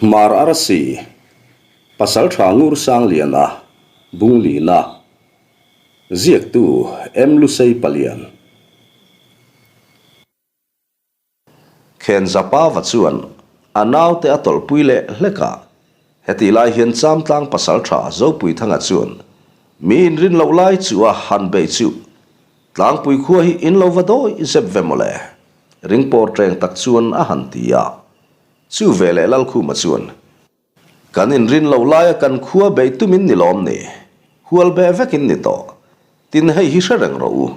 Hmar Arsi, Pasaltha Ngursangliana, Bunglina, Ziaktu M. Lusei Palian. Khenjapava chuan a naute a tawlhpui leh hlek a, hetih lai hian Chamtlang Pasaltha Zopuithanga chuan mi inrin loh lai chu a han bei chu Tlangpui khua hi in lo va dawi zep ve mawle, ringpawr teng tak chuan a han ti a. Chu veleh Lalkhuma chuan, Kan inrin loh laia kan khua beih tumin ni lawm ni? Hual beh vekin ni tawh. Tin hei hi hre reng rawh u.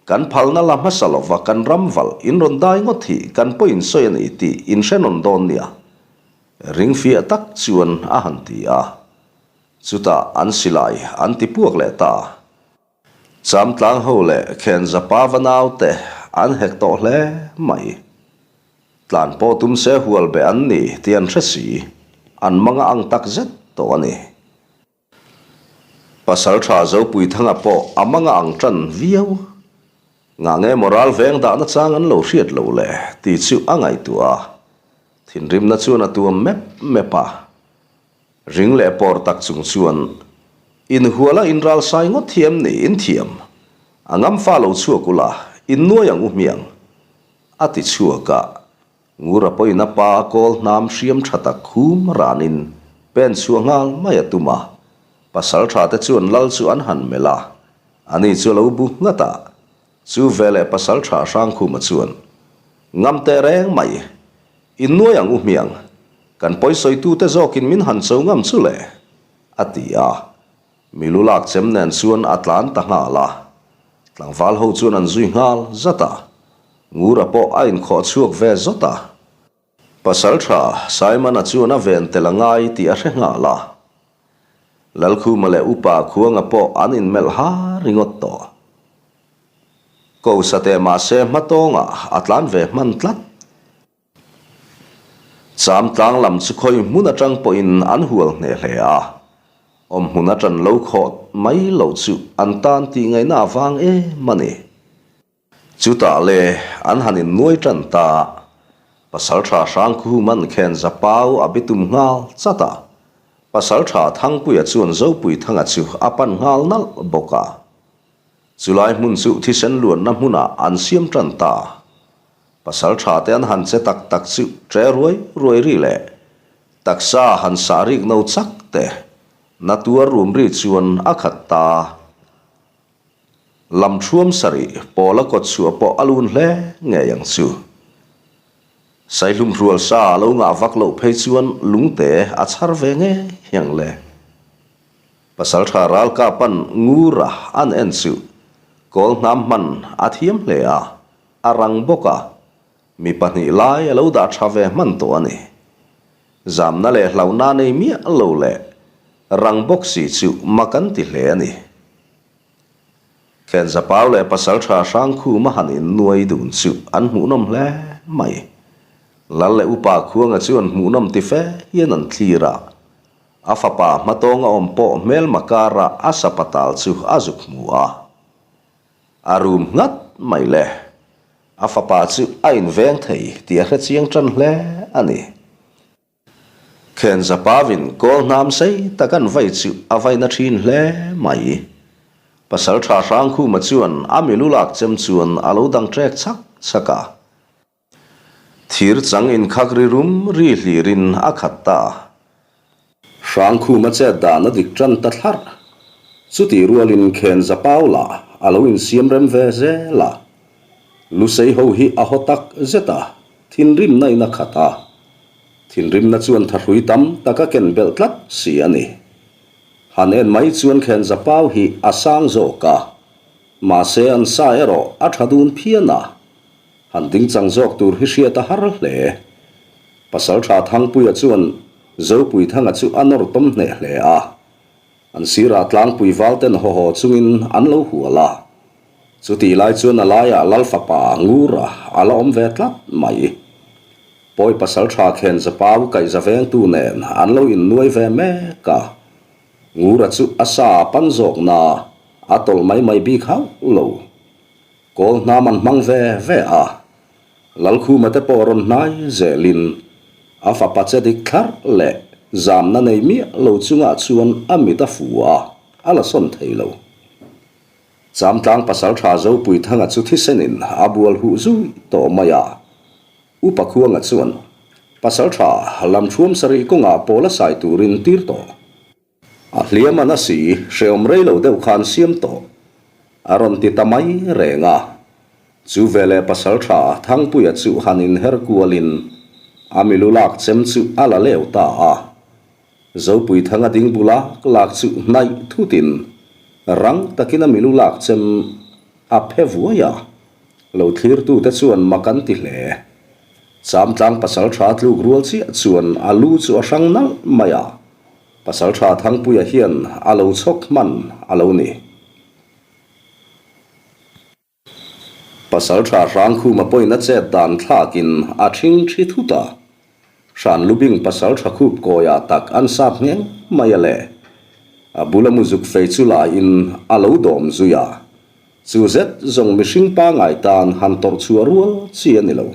Kan phalna la hmasa lova kan ram valh in rawn dai ngawt hi kan pawh insawi a ni tih in hre nawn dawn nia. Ring fiah tak chuan a han ti a. Chutah an silai an ti puak leh ta. Chamtlang ho leh Khenjapa va naute an hek tawh hle mai. Tlan pawh tum se hual beh an ni tih an hre si, an manga ang tak zet tawh a ni. Pasaltha Zopuithanga pawh a manga ang tan viau. Ngah nge maw ral veng dahna chang an lo hriat lo le tih chu a ngaihtuah a, thinrimna chuan a tuam mep mep a. Ring leh pawr tak chung chuan inhuala inralsai ngawt thiam ni in thiam, a ngamfa lo chhuak ula innuai ang u hmiang. A ti chhuak a, Ngura pawhin a pa a kawl hnam hriam tha tak khum ranin pen chhuah nghal mai a tum a. Pasal tha te chuan lal chu an han melh a, ani chu a lo bu nghat a. Chu veleh pasal tha Hrangkhuma chuan, Ngam teh reng mai, in nuai ang u hmiang, kan pawisawitute zawkin min han cho ngam chu le, a ti a. Milu lak chem nen chuan a tlan ta nghal a, tlangval ho chuan an zui nghal zat a, Ngura pawh a inkhawh chhuak ve zawt a. Pasaltha Simon-a chuan a ven tel a ngai tih a hre nghal a, Lalkhuma leh Upa Khuanga pawh an inmelh ha ringawt tawh. Ko sateh mahse hmatawngah a tlan ve hman tlat. Cham tlang lam chu khawi hmun atang pawhin an hual hneh hle a, awm hmun atan lo khawh mai loh chu an tan tih ngaihna avang em a ni. Chutah le an han innuai tan ta, Pasaltha Hrangkhuman khen Zapau a bitum nghal chat a, Pasaltha Thangpuia chuan Zopuithanga chu a pan nghal nalh bawk a. Chulai hmun chu thisen luanna hmunah an siam tan ta. Pasal tha te an han che tak tak chu tre ruai ruai ri leh taksa han sah rik no chak te na tuar rum ri chuan a khat ta. Lam thuam sarih pawl a kawt chhuah pawh a lun hle ngei ang chu. Saihlum hrual sa a lo ngah vak loh phei chuan lungte a chhar ve ngei ang le. Pasal tha ralkap an ngur a an en chu kawl hnam hman a thiam hle a. A rang bawk a, mi pahnih lai a lo dah tha ve hman tawh a ni. Zamna leh hlauhna nei miah lo leh rang bawk si chu mak an ti hle a ni. Khenjapau leh Pasaltha Hrangkhuma han innuai dun chu an hmuhnawm hle mai. Lal leh Upa Khuanga chu an hmuhnawm ti fe hian an thlir a. A fapa hmatawnga awm pawh hmelma karah a sapatal chu a zuk hmu a. A rum nghat mai le. A fapa chu a inveng thei tih a hre chiang tan hle a ni. Khenjapavin kawl hnam sei tak an vai chu a vaina thin hle mai. Pasaltha Hrangkhuma chuan a milu lak chem chuan a lo dang trek chak chak a. Thir chang inkhak ri rum ri hlirin a khat ta. Hrangkhuma chet dan a dik tan ta thlarh. Chutih rualin Khenza Paula a lo insiam rem ve zel a. Lusei ho hi a haw tak zet a, thinrimna in a khat a. Thinrimna chuan thahrui tam tak a ken belh tlat si a ni. Han en mai chuan Khenza Pau hi a sang zawk a, mahse an sa erawh a tha dun phian a. Han dingchang zawk tur hi hriat a har hle. Pasaltha Thangpuia chuan Zopuithanga chu a nawr tawm hneh hle a. An sirah tlangpui valten haw haw chungin an lo hual a. Chutih lai chuan a laiah Lal fapa Ngura a la awm ve tlat mai. Pawi Pasaltha Khenjapau kaihza vengtu nen an lo innuai ve mek a. Ngura chu a sa a pan zawkna a tawlh mai mai bik hauh lo. Kawl hnam an hmang ve ve a, Lalkhuma te pawh rawn hnai zelin A fapa che dik thlarh leh zamna nei miah lo chungah chuan a mit a fu a, a la sawn thei lo. Chamtlang pasaltha Zopuithanga chu thisenin a bual huh zui tawh mai a. Upa Khuanga chuan, Pasaltha, lamthuam sarih kawngah pawl a sai turin tir tawh. A hliam a na si, hreawm rei lo deuh khan siam tawh. A rawn ti ta mai reng a. Chu veleh pasaltha Thangpuia chu han inher kualin a milu lak chem chu a la leu ta a. Zopuithanga ding bula lak chu hnaih thutin rang takin a milu lak chem a phe vuai a. Lo thlirtute chuan mak an ti hle. Chamtlang pasaltha tluk rual chiah chuan a lu chu a hrang nalh mai a. Pasalṭha Thangpuia hian a lo chhawk hman a lo ni. Pasalṭha Hrangkhuma pawhin a chet dan thlakin a ṭhing ṭhi thut a. Hranlubing pasalṭha khup kawiah tak an sap ngheng mai a le. A bula muzuk fei chu lahin a lo dawm zui a. Chu zet zawng mihring pangai tan han tawrh chhuah rual chi a ni lo.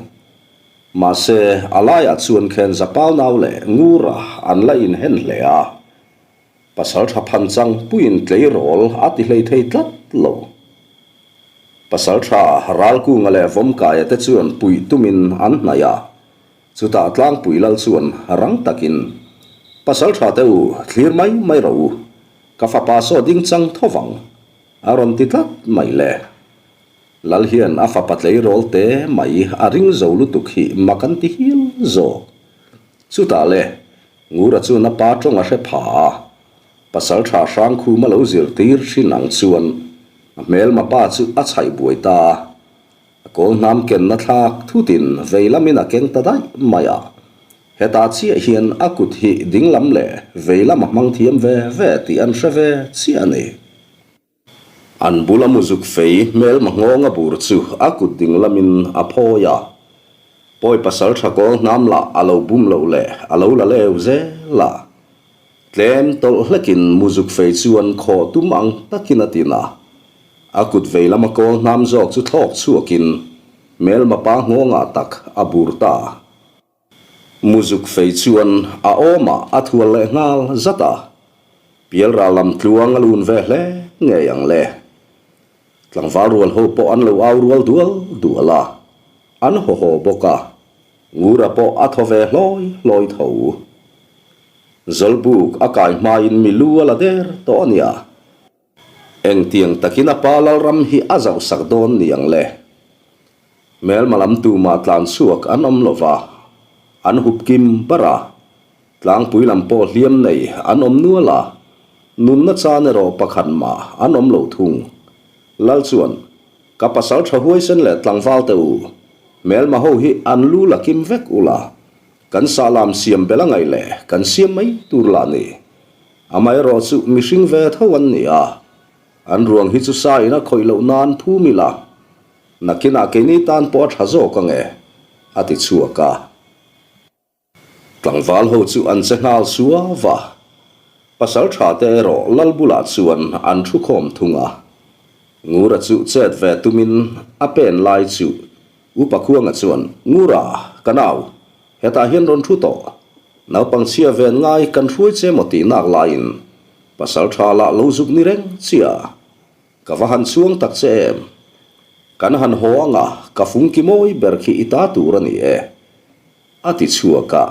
Mahse, a laiah chuan khen Zapau nau leh Ngura an la inhen hle a. Pasal tha phan chang puiin tleirawl a ti hlei thei tlat lo. Pasal tha Ralkunga leh Vawmkaia te chuan puih tumin an hnaih a. Chutah Tlangpui lal chuan rang takin, Pasal tha te u, thlir mai mai rawh u. Ka fapa saw ding chang tho vang, a rawn ti tlat mai le. Lal hian a fapa tleirawl te mai a ring zo lutuk hi mak an ti hial zawk. Chutah le, Ngura chuan a pa tawng a hre pha a, pasal tha Hrangkhum a lo zirtir thin ang chuan a hmelma pa chu a chhaih buai ta a. A kawl hnam kenna thlak thutin vei lamin a keng ta daih mai a. Hetah chiah hian a kut hi dinglam leh vei lam a hmang thiam ve ve tih an hre ve chiah a ni. An bula muzuk fei hmelma nghawng a bur chu a kut ding lamin a phawi a. Pawi pasal tha kawl hnam lah a lo bum loh leh a lo la leu zel a. Tlem tawlh hlekin muzuk fei chuan khawh tum ang takin a tin a. A kut vei lama kawl hnam zawk chu thlawk chhuakin hmelma pa nghawngah tak a bur ta. Muzuk fei chuan a awmah a thual leh nghal zat a, Pialral lam tluang a lun ve hle ngei ang le. Tlangval rual ho pawh an lo au rual dual dual a, an haw haw bawk a, Ngura pawh a thaw ve hlawi hlawi tho. Zawlbuk a kai hmain mi lu a la der tawh a nia. Engtiang takin a pa Lalram hi a zauhsak dawn ni ang le? Hmelma lam tumah tlan chhuak an awm lo va, an hup kim bar a, tlangpui lam pawh hliam nei an awm nual a, nunna chan erawh pakhat mah an awm lo thung. Lal chuan, Ka pasal tha huaisen leh tlangval te u, hmelma ho hi an lu la kim vek ula, kan sahlam siam bel a ngaih leh kan siam mai tur lah ni. Amaherawh chu mihring ve tho an ni a, an ruang hi chu sa in a khawih loh nan phum ila, nakinah keini tan pawh a tha zawk ange, a ti chhuak a. Tlangval ho chu an che nghal suau va, pasal tha te erawh lal bulah chuan an thu khawm thung a. Ngura chu chet ve tumin a pen lai chu Upa Khuanga chuan, Ngura, ka nau, Hetah hian rawn thu tawh. Naupang chhia ven ngai kan hruai che maw tih nak laiin pasal tha lah lo zuk ni reng chia. Ka va han chhuang tak che em? Kan han haw anga ka fungki mawi ber khi i ta tur a ni e. A ti chhuak a.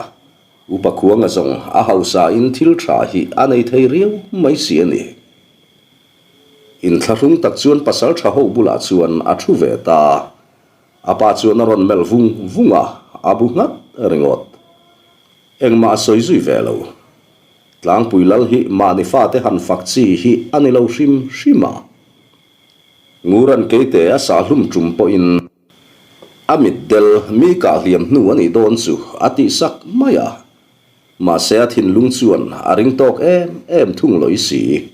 Upa Khuanga zawng a hausa in thil tha hi a nei thei riau mai si a ni. Inthlahrung tak chuan pasal tha ho bulah chuan a thu ve ta. A pa chuan a rawn melh vung vung a, a bu nghat ringawt. Engmah a sawi zui ve lo. Tlangpui lal hi mahni fate han fak chi hi a ni lo hrim hrim a. Nguran keite a sahhlum tum pawhin a mitdel mi kah hliam hnu a nih dawn chu a tihsak mai a. Mahse a thinlung chuan a ring tawk em em thung lawih si.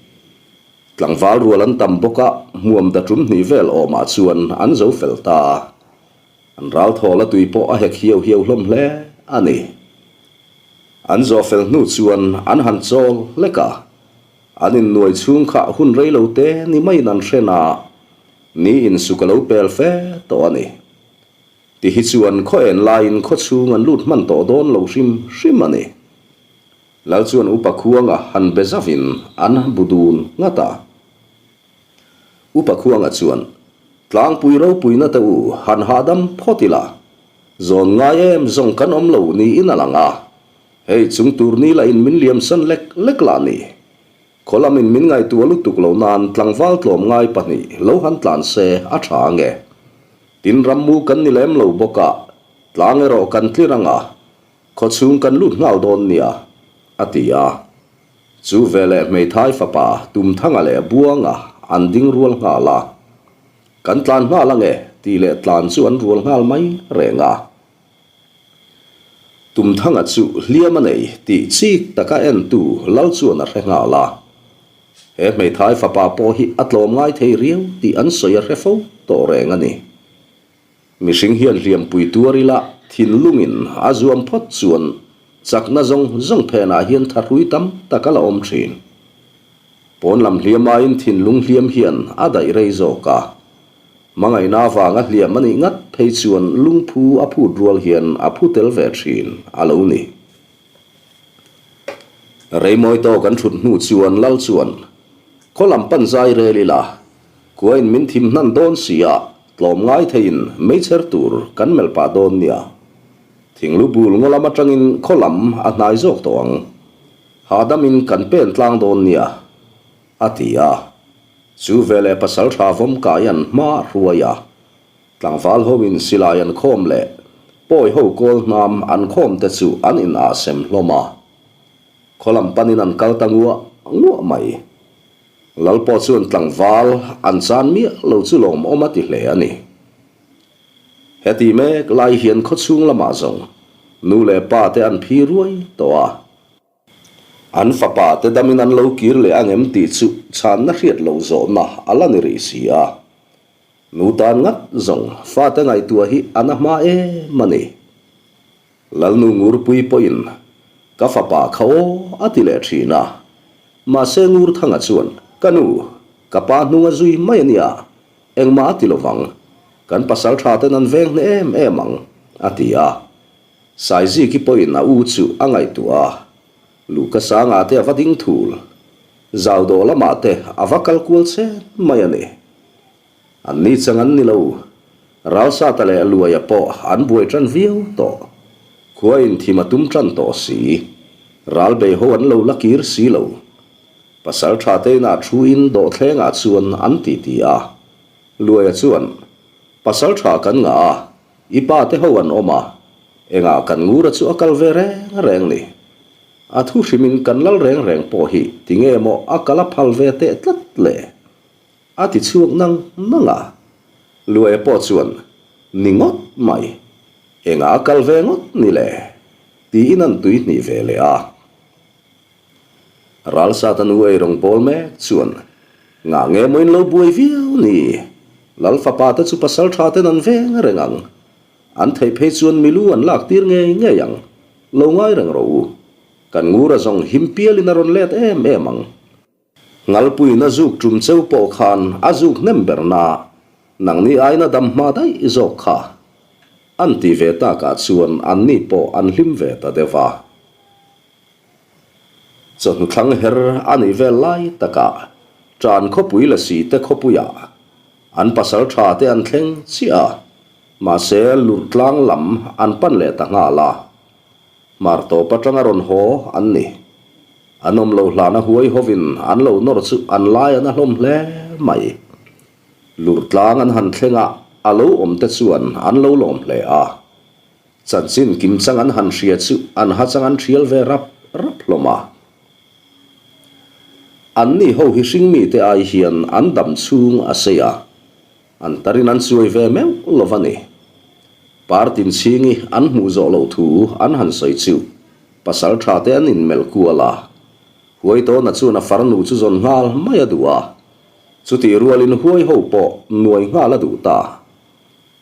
Tlangval rual an tam bawk a, hmuam da tum hnih vel awmah chuan an zo fel ta a. An ral thawl a tui pawh a hek hiau hiau hlawm hle a ni. An zawh fel hnu chuan an han chawl hlek a, an innuai chhung kha hun rei lo te ni maiin an hren a, ni insuk a lo pel fe tawh a ni. Ti hi chuan khaw en laiin khaw chhung an lut hman tawh dawn lo hrim hrim a ni. Lal chuan Upa Khuanga han be zavin an bu dun nghat a. Upa Khuanga chuan, Tlangpui ropuina te u han hahdam phawt ila, zawn ngai em zawng kan awm lo niin a lang a, hei chung tur ni lahin min liamsan lek lek lah ni. Khaw lamin min ngaihtuah lutuk lo nan tlangval tlawm ngai pahnih lo han tlan se a tha ange. Tin rammu kan ni lem lo bawk a, tlang erawh kan tlir ang a, khaw chhung kan lut nghal dawn nia, a ti a. Chu veleh hmeithai fapa Tumthanga leh Buanga an ding rual nghal a. Kan tlan nghal ange tih leh tlan chu an rual nghal mai reng a. Tumthanga chu hliam a nei tih chik taka entu Lal chuan a hre nghal a. He hmeithai fapa pawh hi a tlawm ngai thei riau tih an sawi a hre fo tawh reng a ni. Mihring hian hliampui tuar ila thinlungin a zuam phawt chuan chakna zawng zawng phenah hian thahrui tam tak a la awm thin. Pawn lam hliam aiin thinlung hliam hian a daih rei zawk a. Hmangaihna avanga hliam a nih ngat phei chuan lungphu a phut rual hian a phu tel ve thin a lo ni. Reimawi tawk an thut hnu chuan Lal chuan, Khaw lam pan zai rel ila, khuain min thim hnan dawn si a, tlawm ngai theiin meichher tur kan melh pah dawn nia. Thinglu bul ngaw lam atangin khaw lam a hnai zawk tawh ang. Hahdamin kan pen tlang dawn nia, a ti a. Chu veleh pasaltha vawmkai an hma a hruai a. Tlangval hoin silai an khawm leh pawi ho kawl hnam an khawm te chu an in ah sem hlawm a. Khaw lam panin an kal ta nguah nguah mai. Lal pawh chuan tlangval an chan miah lo chu lawmawm a ti hle a ni. Heti mek lai hian khawchhung lamah zawng nu leh pa te an phi ruai tawh a. An fapa te damin an lo kir leh ang em tih chu chhanna hriat loh zawhna a la ni rih si a. Nu tan ngat zawng fate ngaihtuah hi a na hma em a ni. Lalnu Ngurpui pawhin ka fapa kha aw a ti leh thin a. Mahse Ngurthanga chuan ka nu, ka pa hnung a zui mai a nia, engmah a ti lovang, kan pasal tha ten an veng hneh em em ang a ti a. Saiziki pawhin a u chu a ngaihtuah a, Luhka sangah te a va ding thul, zau dawh lamah te a va kal kual chen mai a ni. An ni chang an ni lo, Ralsata leh Luaia pawh an buai tan viau tawh. Khua in thim a tum tan tawh si, ral bei ho an lo la kir si lo. Pasal tha te inah thu in dawhthlengah chuan an ti ti a. Luaia chuan, Pasal tha kan ngah a, I pa te ho an awm a, engah kan ngura chu a kal ve reng reng ni. A thu hrimin kan lal reng reng pawh hi tinge maw a kal a phal ve teh tlat le? A ti chhuak nang nang a. Luaia pawh chuan, Ni ngawt mai, engah a kal ve ngawt ni le? Tiin an tui hnih ve leh a. Ralsata nu ei rawn bawl mek chuan, Ngah nge maw in lo buai viau ni? Lal fapa te chu pasal tha ten an veng reng ang. An theih phei chuan milu an lak tir ngei ngei ang. Lo ngai reng rawh u. Kan ngura zawng him pialin a rawn let em em ang. Ngalpuiin a zuk tum cheu pawh khan a zuk hnem ber na, nangni aina dam hma daih zawk kha. An ti ve takah chuan anni pawh an hlim ve ta deuh a. Chawhnu thlang her a nih vel lai takah Ṭan khawpui la si te khawpuiah an pasal ṭha te an thleng chiah a, mahse lurh tlang lam an pan leh ta nghal a. Hmar tawp aṭanga rawn haw an ni. An awm lo hlana huai hovin an lo nawr chu an lai an a hlawm hle mai. Lurh tlang an han thleng a, a lo awm te chuan an lo lawm hle a. Chanchin kimchang an han hria chu an ha chang an thial ve rap rap hlawm a. Anni ho hi hringmite ai hian an dam chhung a sei a, an tarin an chuai ve meuh lo va ni. Partin chhingi an hmuh zawh loh thu an han sawi chu pasal tha te an inmelh kual a. Huaitawna chuan a farnu chu zawn nghal mai a duh a, chutih rualin huai ho pawh nuai nghal a duh ta.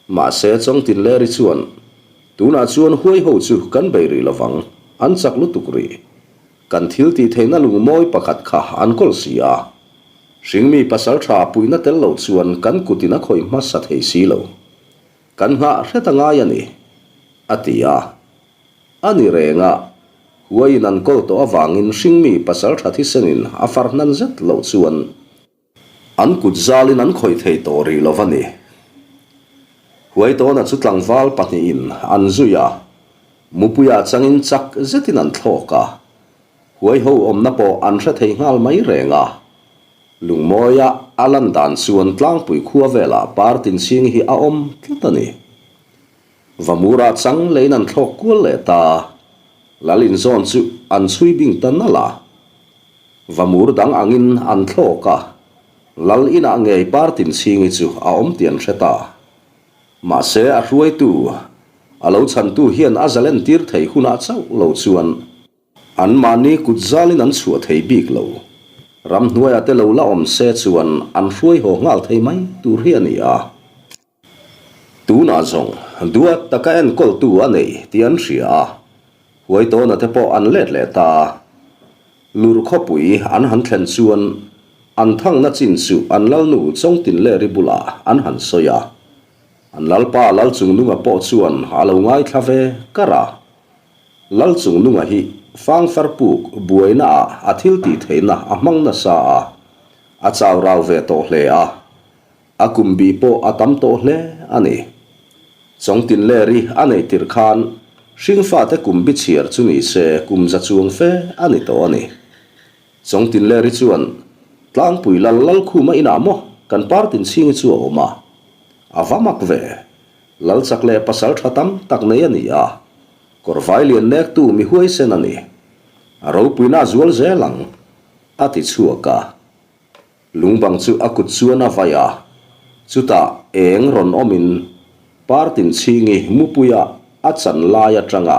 Mahse, Chawngtinleri chuan, Tunah chuan huai ho chu kan bei rih lovang, an chak lutuk rih. Kan thil tih theihna lungmawi pakhat kha an kawl si a. Hringmi pasal tha puihna tel lo chuan kan kutin a khawih hmasa thei si lo. Kan nghah hret a ngai a ni, a ti a. A ni reng a, huaiin an kawl tawh avangin hringmi pasal tha thisenin a far hnan zet loh chuan an kut zalin an khawih thei tawh rih lo va ni. Huaitawna chu tlangval pahnihin an zui a, mupuiah changin chak zetin an thlawk a, huaiho awmna pawh an hre thei nghal mai reng a. Lungmawia a lan dan chuan tlangpui khua velah partin chhing hi a awm tlat a ni. Vamura chang leiin an thlawk kual leh ta. Lal inzawn chu an chhui bing ta nalh a. Vamur dang angin an thlawk a, Lal inah ngei partin chhingi chu a awm tih an hre ta. Mahse a hruaitu, a lo chhantu hian a zalentir thei hunah chauh lo chuan Anmahni kut zalin an chhuah thei bik lo. Ramhnuaiah te lo la awm se chuan an hruai haw nghal thei mai tur hi a ni a. Tunah zawng duat taka enkawltu a nei tih an hria a, Huaitawna te pawh an let leh ta. Lur khawpui an han thlen chuan an thangna chin chu an lalnu Chawngtinleri bulah an han sawi a. An lalpa Lalchungnunga pawh chuan a lo ngaithla ve kar a. Lalchungnunga hi fangfar puk buaina ah a thil tih theihna a hmang nasa a, a chau rau ve tawh hle a, a kum bih pawh a tam tawh hle a ni. Chawngtinleri a neih tirh khan hringfate kum bi chhiar chu ni se kum za chuang fe a ni tawh a ni. Chawngtinleri chuan Tlangpui lal Lalkhuma inah maw kan partin chhingi chu a awm a, a va mak ve. Lalchak leh pasal tha tam tak nei a ni a, kawrvai lian nektu mi huaisen a ni. A ropuina a zual zel ang, a ti chhuak a. Lungbang chu a kut chuan a vai a, chutah eng rawn awmin Partin chhingi mupuia a chan lai atanga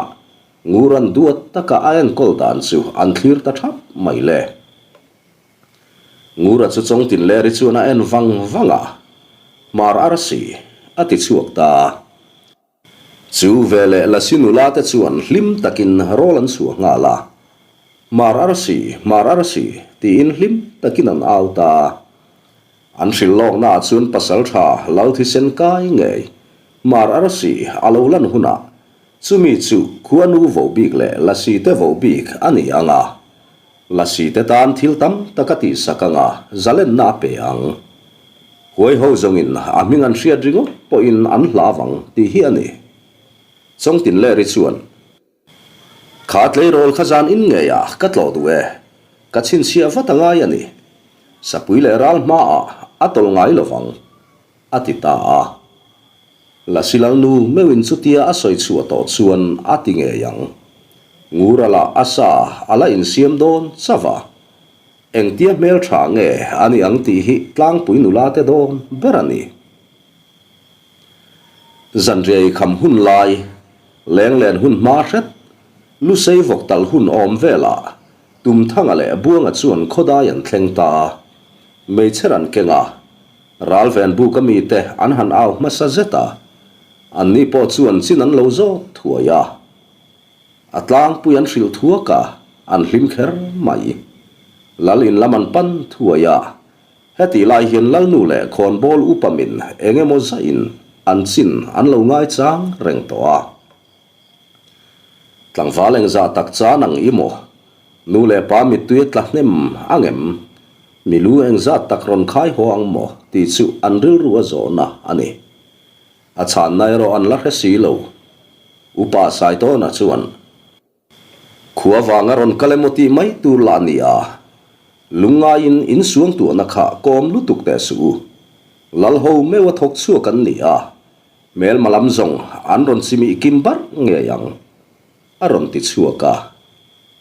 Nguran duat taka a enkawl dan chu an thlir ta thap mai le. Ngura chu Chawngtinleri chuan a en vang vang a, Hmar arsi a ti chhuak ta a. Chu veleh Lasi nula te chuan hlim takin rawl an chhuah nghal a, Hmar arsi, Hmar arsi tiin hlim takin an au ta a. An hrilh lawknaah chuan pasaltha Lal thisen kai ngei Hmar arsi a lo lan hunah chumi chu khuanu vohbik leh Lasi te vohbik a ni ang a. Lasi te tan thil tam tak a tihsak ang a, zalenna a pe ang. Huai ho zawngin a hming an hriat ringawt pawhin an hlau ang tih hi a ni. Chawngtinleri chuan, Kha tleirawl kha zan in ngei a, ka tlawh duh e. Ka chhinchhiah vat a ngai a ni. Sapui leh ral hmaah a tawlh ngai lovang, a ti ta a. Lasi Lalnu meuhin chutia a sawi chhuah tawh chuan a ti ngei ang. Ngura lah a sa a la insiam dawn chauh a. Engtia hmeltha nge a ni ang tih hi tlangpui nula te dawn ber a ni. Zanriai kham hun lai, lenglen hun hma hret, lusei vawk tal hun awm velah Tumthanga leh Buanga chuan khawdai an thleng ta a. Meichher an keng a. Ralven buk a mite an han au hmasa zet a, anni pawh chuan chin an lo zawt thuai a. A tlangpui an hrilh thuak a, an hlim kher mai. Lal in lam an pan thuai a, hetih lai hian Lalnu leh Khawnbawl upa min eng emaw zahin an chin an lo ngaichang reng tawh a. Tlangval engzah tak chan ang i maw? Nu leh pa mittui a tla hnem ang em? Mi lu engzat tak rawn khai haw ang maw? tih chu an rilru a zawhna a ni. A chhanna erawh an la hre si lo. Upa Saitawna chuan, Khua vanga rawn kal emaw tih mai tur lah a ni a, lungngaiin insuangtuahna kha kawm lutuk teh suh u. Lalho meuh a thawk chhuak an ni a, Hmelma lam zawng an rawn chimih kim barh ngei ang, a rawn ti chhuak a.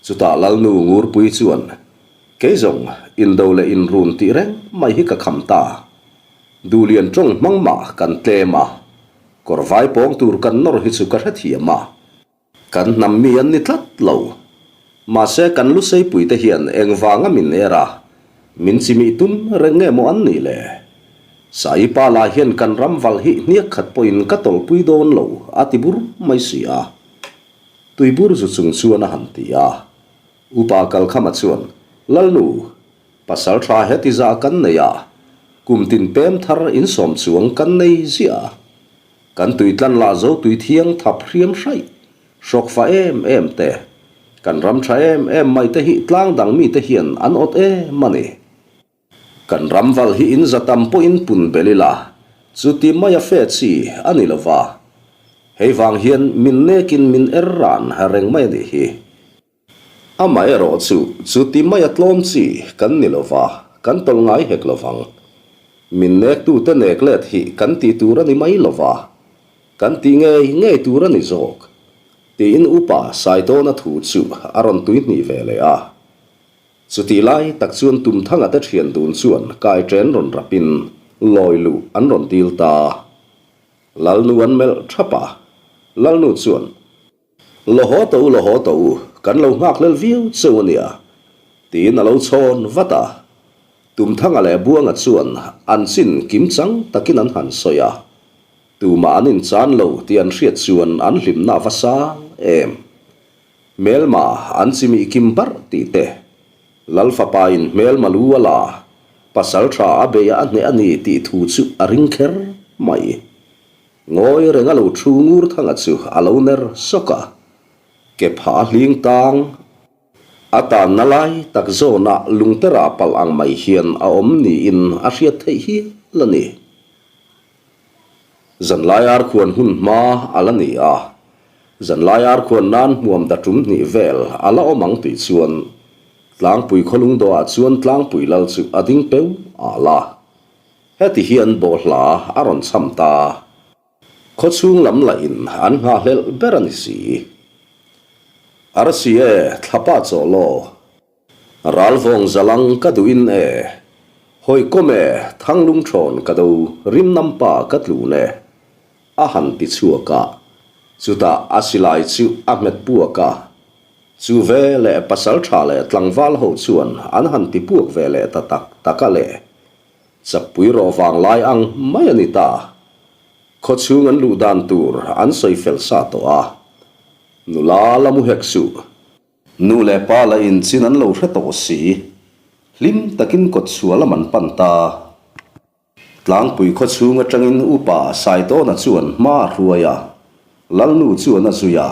Chutah Lalnu Ngurpui chuan, Kei zawng indo leh inrun tih reng mai hi ka kham ta. Duhlian tawng hmang mah kan tlem a, kawr vai pawng tur kan nawr hi chu ka hrethiam a. Kan hnam mi an ni tlat lo. Mahse kan Luseipuite hian engvanga min er a, min chimih tum reng nge maw an nih le? Saipa lah hian kan ram valh hi hniak khat pawhin ka tawlhpui dawn lo a ti bur mai si a. Tuibur zu chung chuan a han ti a. Upa Kalkhama chuan, Lalnu, pasal tha heti zah kan nei a, kum tin pem thar insawm chuang kan nei ziah a. Kan tui tlan lah zo tui thiang thap hriam hraih, hrawk fa em em te, kan ram tha em em mai te hi tlang dang mite hian an awt em a ni. Kan ram val hi in za tam pawhin pun bel ila, chuti maia fe chi a ni lova. Hei vang hian min nekin min er ran reng mai a nih hi. Amaherawh chu, chuti maia tlawm chi kan ni lova, kan tawlh ngai hek lovang. Min nektute nek let hi kan tih tur a ni mai lova, kan tih ngei ngei tur a ni zawk, tiin Upa Saitawna thu chu a rawn tuihnih ve leh a. Chutih lai tak chuan Tumthanga te thian dun chuan kaiṭen rawn rapin lawi luh an rawn dil ta. Lalnu an melh thap a, Lalnu chuan, Lo haw tawh u, lo haw tawh u, kan lo nghak hlel viau cheu a nia, tiin a lo chhawn vat a. Tumthanga leh Buanga chuan an chin kim chang takin an han sawi a, tumah an inchan lo tih an hriat chuan an hlimna a va sang em. Hmelma an chimih kim barh tih te, Lal fapain hmelma lu a la, pasal tha a bei a hneh a ni tih thu chu a ring kher mai. Ngawi reng a lo thu ngur thanga chu a lo ner sawk a, ke phah a hling tang. A tanna lai tak zawnah lungtera palh ang mai hian a awm niin a hriat theih hial a ni. Zanlai arkhuan hun hma a la ni a, zanlai arkhuan nan hmuam da tum hnih vel a la awm ang tih chuan Tlangpui khawlung dawhah chuan Tlangpui lal chu a ding peu al a. Heti hian bawhhla a rawn cham ta. Khawchhung lam lahin an nghahhlelh ber a ni si. Arsi e, thlapa chawh law. Ralvawng zalang ka duhin e. Hawikawm e, thanglung thawn ka do, rimnam pa ka tlun e. A han ti chhuak a. Chutah a silai chu a hmet puak a. Chu ve leh pasaltha leh tlangval ho chuan an han ti puak ve leh ta tak tak a le. Chakpui rawh vang lai ang mai a ni ta. Khawchhung an luh dan tur an sawi fel sa tawh a. Nula la mu hek suh. Nu leh pa la inchin an lo hre tawh si. Hlim takin kawtchhuah lam an pan ta. Tlangpui khawchhung atangin Upa Saitawna chuan hma a hruai a, Lalnu chuan a zui a.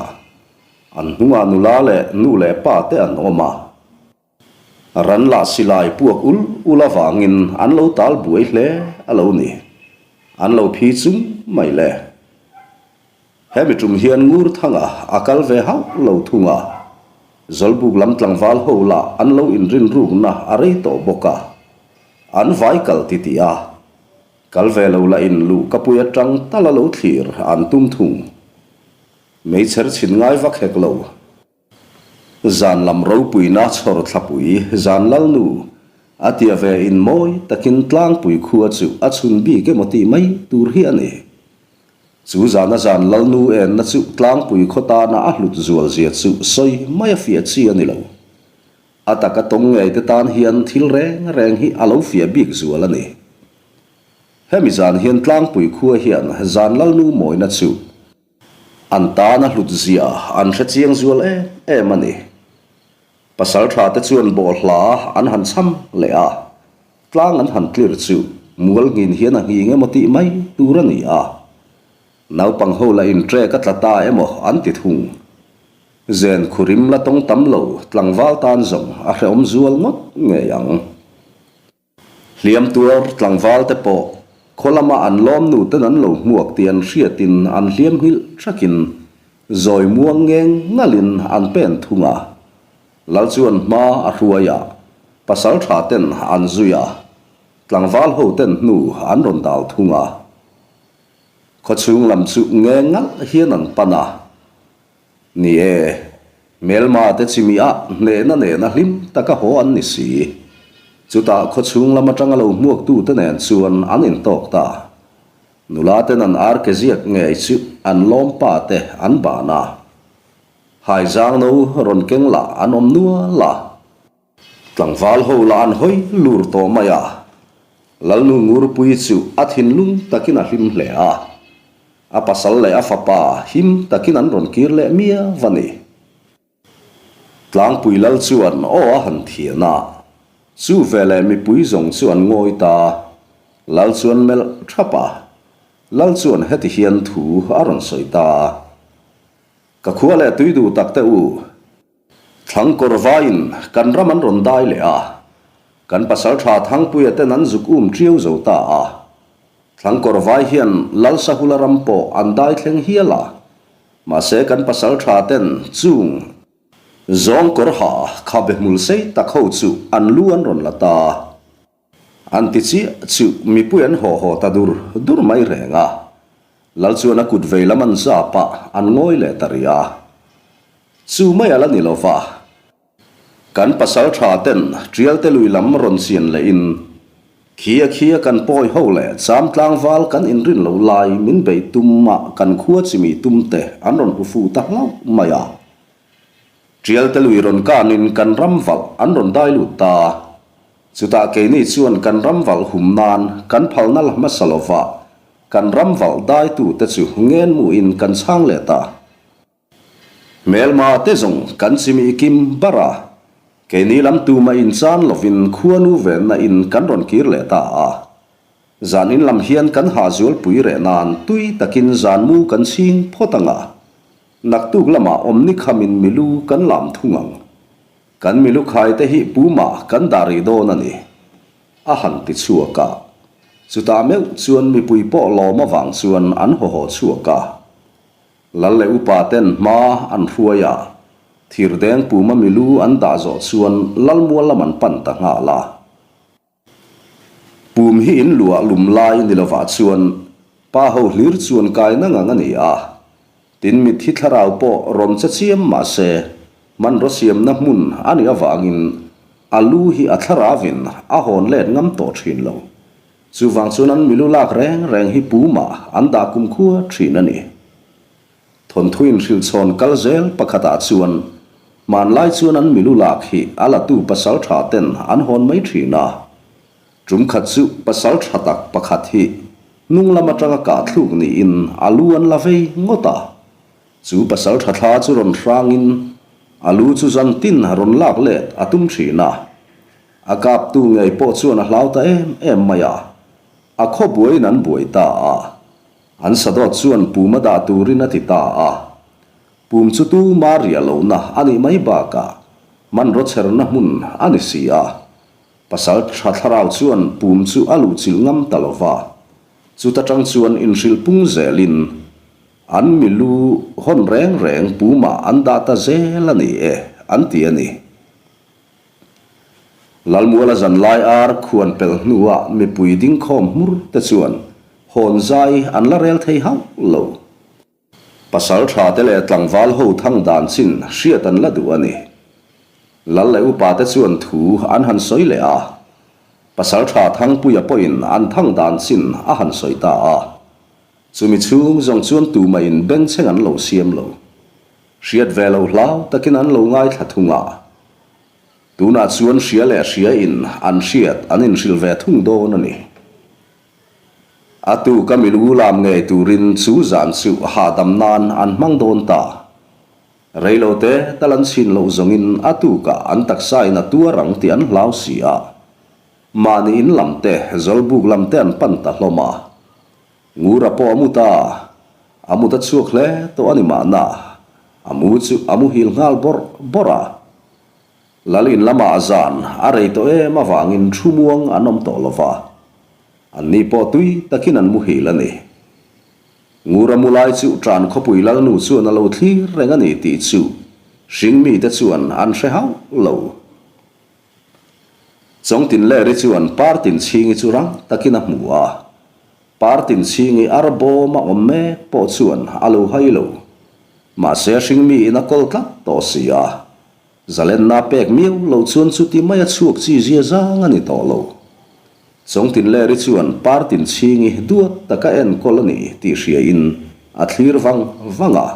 An hnungah nula leh nu leh pa te an awm a. Ran lah silai puak ul ul avangin an lo tal buai hle a lo ni. An lo phi chung mai le. Hemi tum hian Ngurthanga a kal ve hauh lo thung a. Zawlbuk lam tlangval ho lah an lo inrinrukna a rei tawh bawk a. An vai kal titih a. Kal ve lo lah in luh ka pui atang tal a lo thlir an tum thung. Meichher chhin ngai vak hek lo. Zan lam ropuina chhawr thlapui zan lalnu a tia ve in mawi takin tlangpui khua chu a chhun bik emaw tih mai tur hi a ni. Chu zana zan lalnu enna chu tlangpui khaw tana a hlut zual zia chu sawi mai a fiah chi a ni lo. A taka tawng ngei te tan hian thil reng reng hi a lo fiah bik zual a ni. Hemi zan hian tlangpui khua hian zan lalnu mawina chu An tan a hlut zia an hre chiang zual em em a ni. Pasal tha te chuan bawhhla an han cham leh a, tlang an han tlir chu mual nghin hian a nghing emaw tih mai tur a ni a. Naupang ho lah in trek a tla ta emaw an ti thung. Zen khurim la tawng tam lo tlangval tan zawng a hrehawm zual ngawt ngei ang. Hliam tuar tlangval te pawh khaw lama an lawm nu ten an lo hmuak tih an hriatin an hliam nghilh thakin zawi muang ngeng ngalin an pen thung a. Lal chuan hma a hruai a, pasal tha ten an zui a, tlangval ho ten hnu an rawn dal thung a. Khawchhung lam chu ngeng ngalh hian an pan a. Ni e, hmelma te chimi ah hnehna nena hlim taka haw an ni si. Chutah khawchhung lam atanga lo hmuaktu te nen chuan an intawk ta. Nula ten an ar ke ziak ngei chu an lawm pa te an ban a. Haizang no rawn keng lah an awm nual a. Tlangval ho lah an hawi lur tawh mai a, Lalnu Ngurpuii chu a thinlung takin a hlim hle a, a pasal leh a fapa him takin an rawn kir leh miau a ni. Tlangpui Lal chuan aw a han thian a, chu veleh mipui zawng chu an ngawi ta, Lal chuan melh thap a. Lal chuan heti hian thu a rawn sawi ta a, Ka khua leh tui duh tak te u, Thlangkawr vaiin kan ram an rawn dai leh a, kan pasaltha Thangpuia ten an zuk um ṭiau zo ta a. Thlangkawr vai hian Lal Sahula ram pawh an dai thleng hial a, mahse kan pasaltha ten chung zawng kawr ha khabe hmul sei tak ho chu an lu an rawn la ta. An ti chiah chu mipui an haw haw ta dur dur mai reng a. Lal chuan a kut vei lam an zap a, an ngawi leh ta rih a. Chu mai a la ni lo va. Kan pasal tha ten Tialte lui lam rawn chian leh in, Khia khia kan pawi ho leh cham tlangval kan inrin lo lai min beih tum a kan khua chimi tum te an rawn hmu fuh ta hlauh mai a. Tialte lui rawn kanin kan ram valh an rawn dai lut ta. Chutah keini chuan kan ram valh hum nan kan phalna la hmasa lova, kan ram valh daitute chu ngenmuhin kan chhang leh ta. Hmelma te zawng kan chimih kim bar a, keini lam tumah inchan lovin khuanu venna in kan rawn kir leh ta a. Zan in lam hian kan hahzualpui reh nan tui takin zanmu kan chhing phawt ang a, naktuk lamah awmni khamin milu kan lam thung ang. Kan milu khai te hi pumah kan dah rih dawn a ni, a han ti chhuak a. Chutah meuh chuan mipui pawh lawm avang chuan an haw haw chhuak a. Lal leh upa ten hma an hruai a, thirdeng puma milu an dah zawh chuan Lalmual lam an pan ta nghal a. Pum hi in luah lum lai ni lovah chuan pa ho hlir chuan kai na ngang a ni a. Tin mitthi thlarau pawh rawn che chiam mah se hmanraw siamna hmun a nih avangin a lu hi a thlarauvin a hawn let ngam tawh thin lo. Chuvang chuan an milu lak reng reng hi pumah an dah kumkhua thin a ni. Thawnthu inhrilhchhawn kal zel pakhatah chuan hmanlai chuan an milu lak hi a latu pasal tha ten an hawn mai thin a. Tum khat chu pasal tha tak pakhat hi hnung lam atanga kah thluk niin a lu an la vei ngawt a. Chu pasal tha thla chu rawn hrangin a lu chu zan tin rawn lak let a tum thin a. A kaptu ngei pawh chuan a hlau ta em em mai a. A khaw buaiin an buai ta a. An sadawt chuan pum a dah turin a ti ta a. Pum chu tu ma riah lohna a nih mai bakah hmanraw chherna hmun a ni si a. Pasal tha thlarau chuan pum chu a luhchilh ngam ta lo va. Chuta tang chuan inhrilh pung zelin an milu hawn reng reng pumah an dah ta zel a ni e, an ti a ni. Lalmuala zanlai ar khuan pelh hnuah mipui dingkhawm hmur te chuan hawn zai an la rel thei hauh lo. Pasal tha te leh tlangval ho thang dan chin hriat an la duh a ni. Lal leh upa te chuan thu an han sawi leh a, Pasal tha Thangpuia pawhin an thang dan chin a han sawi ta a. Chumi chhung zawng chuan tumahin bengchheng an lo siam lo. Hriat ve lo hlau takin an lo ngaithla thung a. Tunah chuan hria leh hria in an hriat an inhrilh ve thung dawn a ni. A tu ka milu lam ngei turin chu zan chu hahdam nan an hmang dawn ta. Reilo te tal an chhin loh zawngin a tukah an taksa in a tuar ang tih an hlau si a. Mahni in lam te, Zawlbuk lam te an pan ta hlawm a. Ngura pawh a mu ta. A mut a chhuak hle tawh a ni mahna, a mu chu a muhil nghal bawrh bawrh a. Lal in lamah zan a rei tawh em avangin thu muang an awm tawh lo va, anni pawh tui takin an muhil a ni. Ngura mu lai chu Tan khawpui Lalnu chuan a lo thlir reng a ni tih chu hringmite chuan an hre hauh lo. Chawngtinleri chuan Partinchhingi chu rang takin a hmu a, Partinchhingi ar bawm a awm mek pawh chuan a lo hai lo. Mahse hringmi in a kawl tlat tawh si a, Zalenna pek miau lo chuan chuti mai a chhuak chi zia zang a ni tawh lo. Chawngtinleri chuan Partinchhingi duat taka enkawl a ni tih hriain a thlir vang vang a.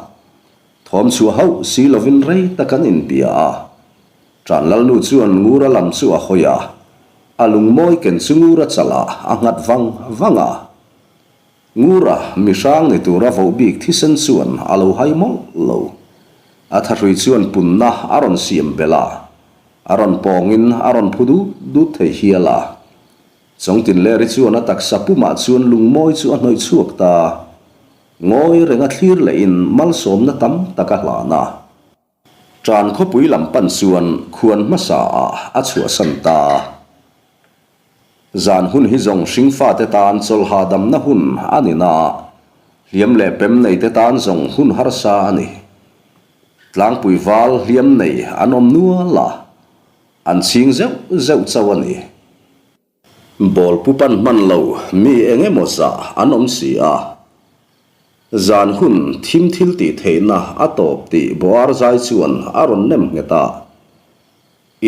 Thawm chhuah hauh si lovin rei tak an inbia a. Tanlalnu chuan Ngura lam chu a hawi a, a lungmawi ken chu Ngura chalah a nghat vang vang a. Ngura, mi hrang ni tura voh bik thisen chuan a lo hai mawlh lo. A thahrui chuan punna a rawn siam belh a, a rawn pawngin a rawn phu dut dut thei hial a. Chawngtinleri chuan a taksa pumah chuan lungmawi chu a hnawih chhuak ta. Ngawi renga thlir lehin malsawmna tam tak a hlan a. Tan khawpui lam pan chuan khuan hmasa ah a chhuahsan ta. Zan hun hi zawng hringfate tan chawlha damna hun a ni na, hliam leh pem nei te tan zawng hun harsa a ni. Tlangpui val hliam nei an awm nual a, an chhing zeuh zeuh chauh a ni. Ball pu pan hman lo mi eng emaw zah an awm si a. Zan hun thim thil tih theihna a tawp tih Boar zai chuan a rawn nem nghet a.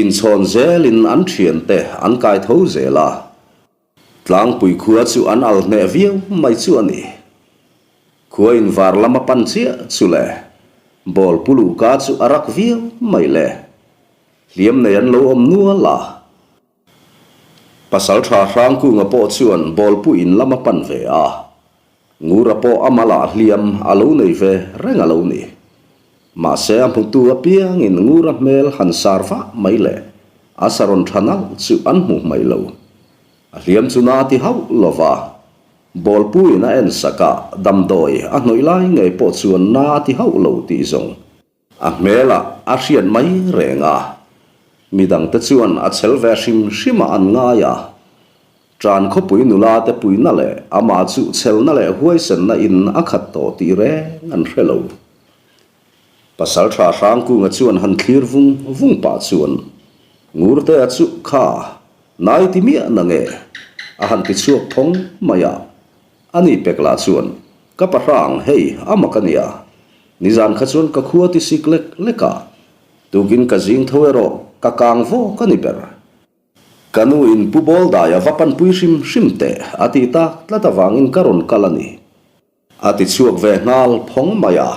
Inchhawn zelin an thiante an kai tho zel a. Tlangpui khua chu an al hneh viau mai chu a ni. Khua invar lama pan chiah chu le ball pu luhka chu a rak viau mai le. Hliam nei an lo awm nual a. Pasalṭha Hrangkunga pawh chuan bawlpu in lam a pan ve a, Ngura pawh a malah hliam a lo nei ve reng a lo ni. Mahse a hmutu apiangin Ngura hmel han sar vah mai leh a sarawn ṭha nalh chu an hmu hmaih lo. A hliam chu na ti hauh lo va, bawlpu in a en sak a, damdawi a hnawih lai ngei pawh chuan na a ti hauh lo tih zawng A hmelah a hriat mai reng a, midangte chuan a chhel ve hrim hrimah an ngai a. Tan khawpui nula te puina leh amah chu chhelna leh huaisenna in a khat tawh tih reng an hre lo. Pasaltha Hrangkunga chuan han thlir vung vung pah chuan Ngurtea chu kha nai ti miah na nge a han ti chhuak phawng mai a. A ni pek lah chuan, Ka pa hrang, hei, a mak a nia. Nizan kha chuan ka khua ti sik lek lek a, tukin ka zing tho erawh ka kang vawk a ni ber. Ka nu in Pu Bawldaia va panpui hrim hrim teh a ti tak tlat avangin ka rawn kal a ni. A ti chhuak ve nghal phawng mai a.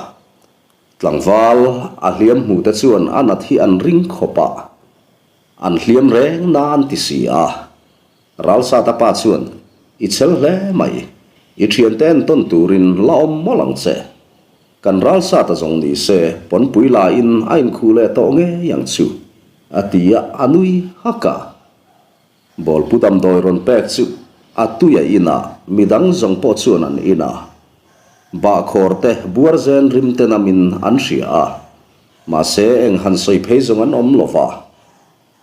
Tlangval a hliam hmu te chuan a nat hi an ring khawp a, an hliam reng na an ti si a. Ralsata pa chuan, I chhel hle mai, i thiante entawn turin la awm mawlh ang che. Kan Ralsata zawng ni se pawnpui laiin a inkhuh leh tawh ngei ang chu, a ti a, a nui hak a. Bawlpu damdawi rawn pek chu a tui a in a, midang zawng pawh chuan an in a. Bahkhawr te buar zen rim te namin an hria a, mahse eng han sawi phei zawng an awm lo va.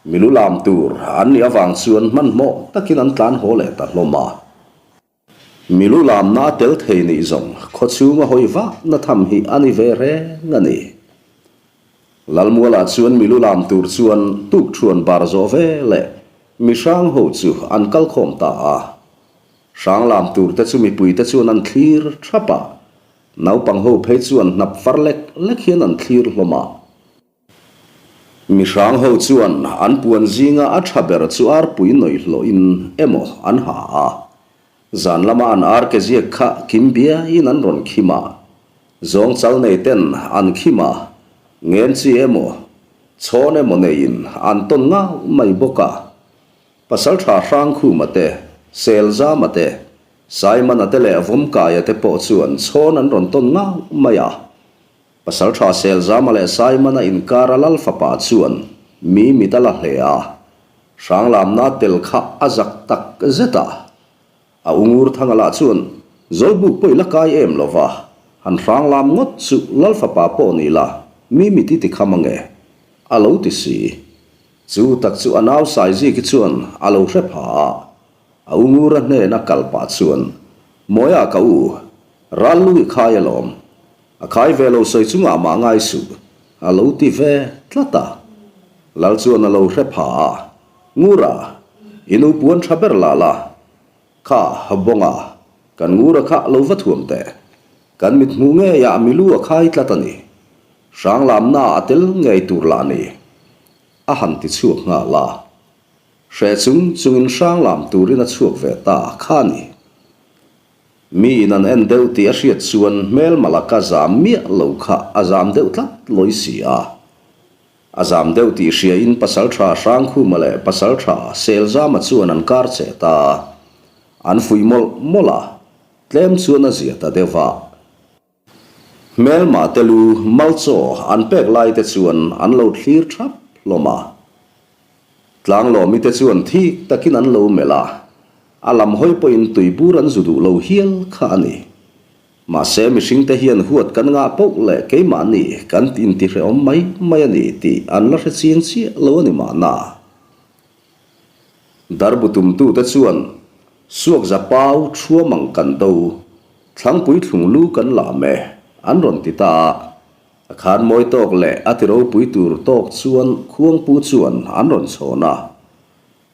Milu lam tur an nih avang chuan hmanhmawh takin an tlan haw leh ta hlawm a. Milu lamna a tel thei nih zawng khawchhung a hawi vak na tham hi a ni ve reng a ni. Lalmualah chuan milu lam tur chuan tukṭhuan bar zawh ve leh mi hrang ho chu an kal khawm ta a. Hrang lam tur te chu mipui te chuan an thlir thap a, naupang ho phei chuan hnap far lek lek hian an thlir hlawm a. Mihrang ho chuan an puan zinga a tha ber chu arpui nawih hlawhin emaw an ha a, zan lama an ar ke ziak kha kim biaiin an rawn khim a, zawng chal nei ten an khim a, ngen chi emaw, chhawn emaw neiin an tawn ngau mai bawk a. Pasaltha Hrangkhuma te, Selzama te, Saimana te leh Vawmkaia te pawh chuan chhawn an rawn tawn ngau mai a. Pasalṭha Selzama leh Saimana inkara Lal fapa chuan mi mit a la hle a, Hranglamna tel kha a zak tak zet a. A ungur thanga lah chuan Zawlbuk pawh i la kai em lo va, han hranglam ngawt chu Lal fapa pawh ni la mi mit i ti kham ange, a lo ti si. Chu tak chu a nau Saiziki chuan a lo hre pha a, a ungura hnena kal pah chuan, Mawia ka u, ral lu i khai alawm, A khai ve lo sawi chungah mah ngai suh, a lo ti ve tlat a. Lal chuan a lo hre pha a, Ngura, i nu puan tha ber lah la, kha bawnga, kan Ngura kha lo va thuam teh. Kan mit hmuh ngeiah milu a khai tlat a ni. Hranglamna a tel ngei tur lah ni. A han ti chhuak nghal a. Hreh chung chungin hranglam turin a chhuak ve ta kha a ni. Mi in an en deuh tih a hriat chuan hmel malaka zam miah lo kha a zam deuh tlat lawi si a. A zam deuh tih hria in Pasaltha Hrangkhuma leh Pasaltha Selzama chuan an kar che ta. An fuih mawlh mawlh a, tlem chuan a zia ta deuh va. Hmelma te lu malchaw an pek lai te chuan an lo thlir thap hlawm a. Tlanglawmi te chuan thik takin an lo melh a. A lam hawi pawhin tuibur an zu duh lo hial kha a ni. Mahse mihringte hian huat kan ngah poh leh keimahni kan intihrehawm mai mai a ni tih an la hre chiang chiah lo a ni mahna. Darbu tumtute chuan Suakza pau thuam ang kan do, thlangpui thlung lu kan lam e, an rawn ti ta a. A khan mawi tawk leh a ti ropui tur tawk chuan khuangpu chuan an rawn chhawn a.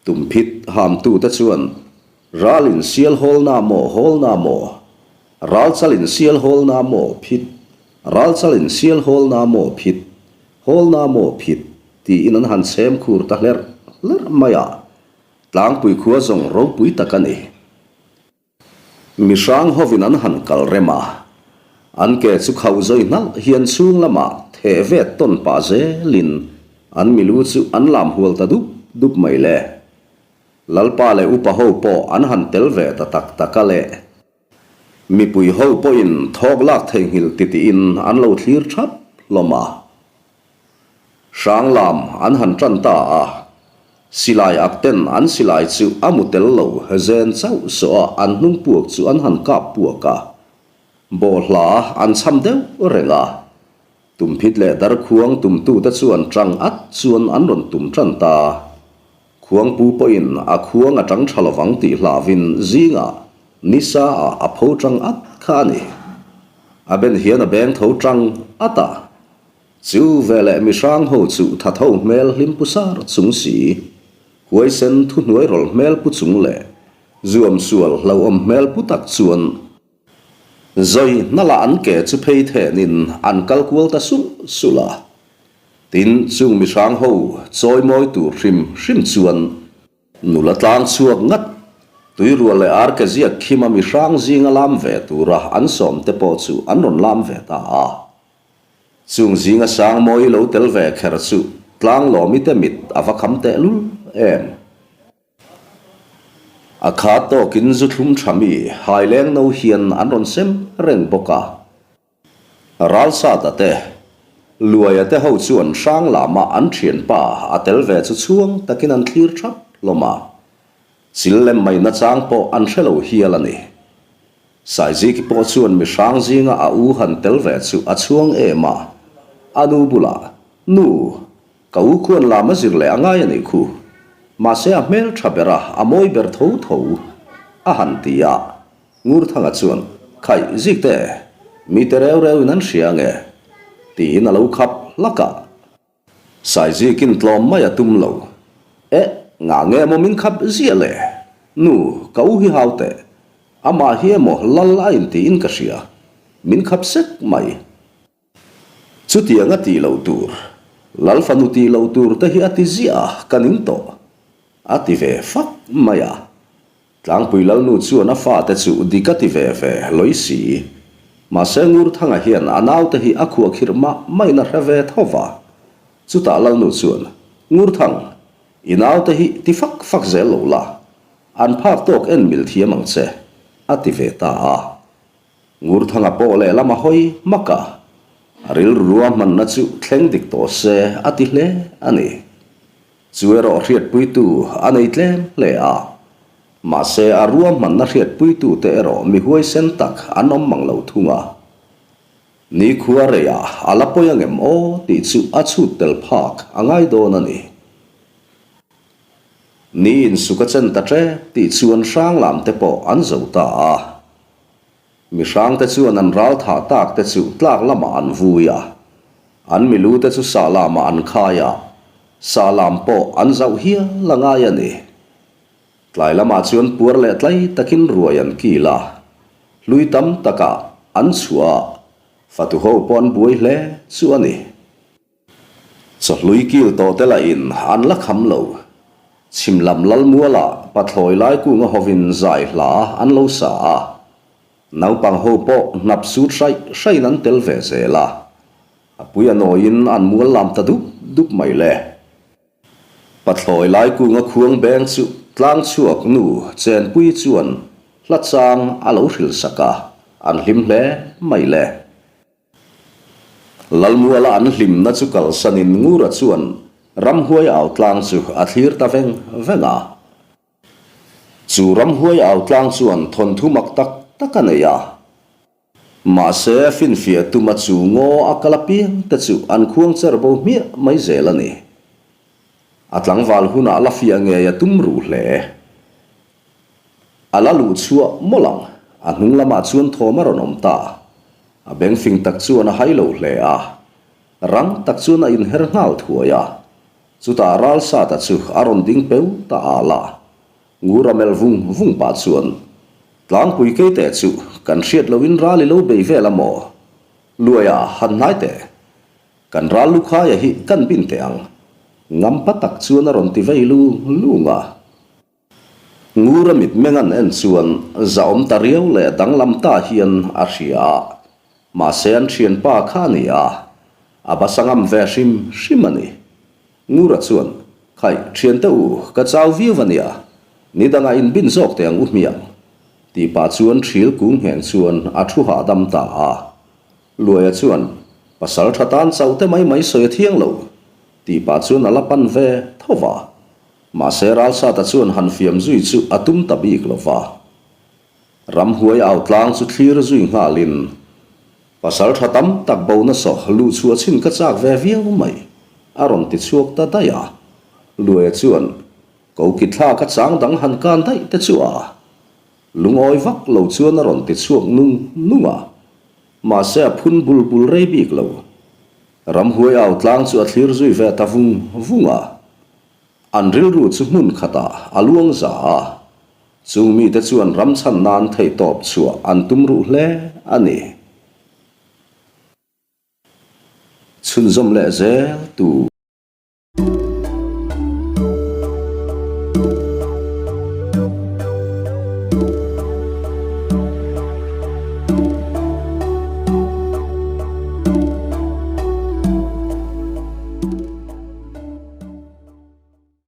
Tumphit hamtute chuan Ral in sial hawl na maw hawl na maw, Ral chal in sial hawl na maw phit, Ral chal in sial hawl na maw phit, hawl na maw phit, tiin an han chhem khur ta hlerh hlerh mai a, tlangpui khua zawng ropui tak a ni. Mihrang hovin an han kal rem a, an ke chu khauh zawi hnalh hian chhung lamah theh vet tawn pah zelin an milu chu an lam hual ta dup dup mai le. Lalpa leh upa ho pawh an han tel ve ta tak tak a le. Mipui ho pawhin thawk lak theihnghilh titiin an lo thlir thap hlawm a. Hrang lam an han tan ta a, silai ak ten an silai chu a mu tel lo zen chauh sawh a an hnung puak chu an han kap puak a, bawhhla an cham deuh reng a. Tumphit leh darkhuang tumtute chuan tang at chuan an rawn tum tan ta. Khuangpu pawhin a khuang a tang tha lovang tih hlauhin zingah nisa ah a pho tang at kha a ni. A ben hian a beng tho tang at a. Chu veleh mihrang ho chu tha tho hmel hlim pu sar chung si, huaisen thuhnuai rawlh hmel pu chung leh zuam sual hlauhawm hmel pu tak chuan zawi hnala an ke chu phei thenin an kal kual ta sulh sulh a. Tin, chung mihrang ho chawi mawi tur hrim hrim chuan nula tlang chhuak ngat, tuirual leh arke ziak khima mihrang zinga lam ve tura an sawm te pawh chu an rawn lam ve ta a. Chung zinga Sangmawi lo tel ve kher chu Tlanglawmi te mit a va kham teh lul em? A kha tawkin zu thlum tha mi haileng no hian an rawn sem reng bawk a. Ralsata te, Luaia te ho chuan Hranglama an thianpa a tel ve chu chhuang takin an thlir thap hlawm a. Chil lem mai nachang pawh an hre lo hial a ni. Saiziki pawh chuan mihrang zinga a u han tel ve chu a chhuang em a, a nu bulah, Nu, ka u khuan lam a zir leh a ngai a nih khu. Mahse a hmel tha ber a, a mawi ber tho tho, a han ti a. Ngurthanga chuan, Khaih, Zikte, mite reu reuin an hria ange, tiin a lo khap hlak a. Saizikin tlawm mai a tum lo. Eh, ngah nge maw min khap ziah le? Nu, ka u hi hau teh. Amah hi emaw lal a intiin ka hria. Min khap sek mai. Chutiang a tih loh tur, lal fanu tih loh tur te hi a ti ziah a, ka ning tawh. A ti ve fak mai a. Tlangpui Lalnu chuan a fate chu dik a ti ve ve lawi si. Mahse Ngurthanga hian a naute hi a khuahkhirh mah mahin a hre ve tho va. Chutah Lalnu chuan, Ngurthang, i naute hi ti fak fak zel lo la, an phak tawk en mil thiam ang che, a ti ve ta a. Ngurthanga pawh lehlam a hawi hmak a, a rilru ruahmanna chu thleng dik tawh se a ti hle a ni. Chu erawh hriatpuitu a nei tlem hle a, mahse a ruahmanna hriatpuitute erawh mi huaisen tak an awm mang lo thung a. Nikhua reiah a la pawi angem aw tih chu a chhut tel phak a ngai dawn a ni. Ni insuk a chen ta ṭep tih chuan hranglam te pawh an zo ta a. Mi hrangte chuan an ral thah tak te chu tlak lamah an vui a, an milu te chu sah lamah an khai a, sah lam pawh an zauh hial a ngai a ni. Tlai lamah chuan puar leh tlai takin ruai an kil a, hlui tam takah an chhuah a, fatu ho pawh an buai hle chu a ni. Chawhlui kil tawh te lahin an la kham lo. Chhim lam Lalmualah pathlawi lai kunga hovin zai hla an lo sa a. Naupang ho pawh hnap sut hraih hraihin an tel ve zel a. A pui a nawiin an mual lam ta dup dup mai le. Pathlawi lai kunga khuang beng chu tlang chhuak nu Chenpui chuan hla chang a lo hrilh sak a, an hlim hle mai le. Lalmuala an hlimna chu kalsanin Ngura chuan ramhuai au tlang chu a thlir ta veng veng a. Chu ramhuai au tlang chuan thawnthu mak tak tak a nei a. Mahse, finfiah tuma chu ngaw a kal apiang te chu an khuang cher bo hmiah mai zel a ni. A tlangval hunah la fiah ngei a tum ruh hle. A la luh chhuah mawlh ang, a hnung lamah chuan thawm a rawn awm ta. A beng fing tak chuan a hai lo hle a. Rang tak chuan a inher nghal thuai a. Chutah Ralsata chu a rawn ding peu ta al a. Ngura melh vung vung pah chuan, Tlangpui keite chu kan hriat lohin ral i lo bei vel a maw? Luaia han hnai teh. Kan ral lukhaia hi kan bin teh ang. Ngampa tak chuan a rawn ti vei lung lung a. Ngura mitmeng an en chuan zahawm ta riau leh danglam ta hian a hria a. Mahse an thianpa kha a ni a, a basa ngam ve hrim hrim a ni. Ngura chuan, Khai, thiante u, ka chau viau a nia, ni dangah in bin zawk teh ang u hmiang, tih pah chuan hril kung ngheng chuan a thu hahdam ta a. Luaia chuan, Pasal tha tan chauh te mai mai sawi a thiang lo, tih pah chuan a la pan ve tho va. Mahse Ralsata chuan han fiam zui chu a tum ta bik lo va. Ramhuai au tlang chu thlir zui nghalin, Pasal tha tam tak bo nasa luh chhuah chhin ka chak ve viau mai, a rawn ti chhuak ta daih a. Luaia chuan, Ko ki thlak a chang dang han kan daih te chu a. Lungawi vak lo chuan a rawn ti chhuak nung nung a. Mahse a phun bul bul rei bik lo. Ramhuai au tlang chu a thlir zui ve ta vung vung a. An rilru chu hmun khatah a luang za a. Chung mite chuan ram chhan nan theihtawp chhuah an tum ruh hle a ni. Chhunzawm leh zel tur.